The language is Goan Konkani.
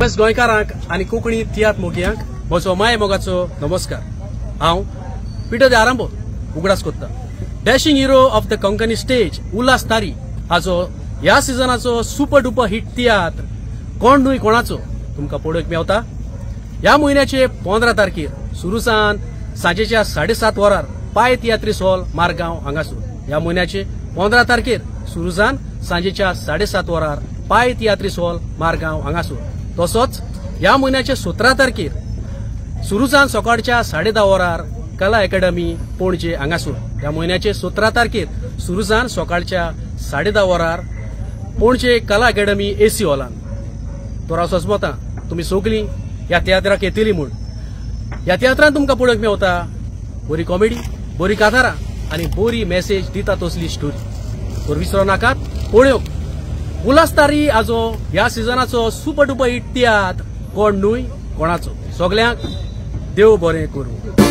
बस गोंयकारांक आनी कोंकणी तियात्र मोगयांक म्हजो माय मोगाचो नमस्कार. हांव पिटर दे आरांबो उगडास कोत्ता dashing hero of the Konkani stage Ulhas Tari हाचो ह्या सिजनाचो सुपर डुपर हिट तियात्र कोण न्हय कोणाचो तुमकां पळोवंक मेवता ह्या म्हयन्याचे 15 तारखेर सुरूसान सांजेच्या 7:30 वरार पाय तियात्रीस हॉल मारगांव हांगासून. ह्या म्हयन्याचे 15 तारखेर सुरूसान सांजेच्या 7:30 वरार पाय तियात्रीस हॉल मारगांव हांगासून. तसोच ह्या म्हयन्याचे 17 तारखेर सुरूसान सकाळच्या 10:30 वरार कला अकादमी पणजे हांगासून. ह्या म्हयन्याचे 17 तारखेर सुरूसान सकाळच्या 10:30 वरार पणजे कला अकादमी एसी हॉलान. तर हांव सजमता तुमी सगळीं ह्या तियात्राक येतली म्हूण. ह्या तियात्रान तुमकां पळोवंक मेवता बरी कॉमेडी, बरी कातारां आनी बरी मॅसेज दिता तसली स्टोरी. तर विसरो नाकात पळोवंक उल्हास तारी हाजो ह्या सिजनाचो सुपर डुपर हिट तियात्र कोण न्हय कोणाचो. सगल्यांक देव बरें करूं.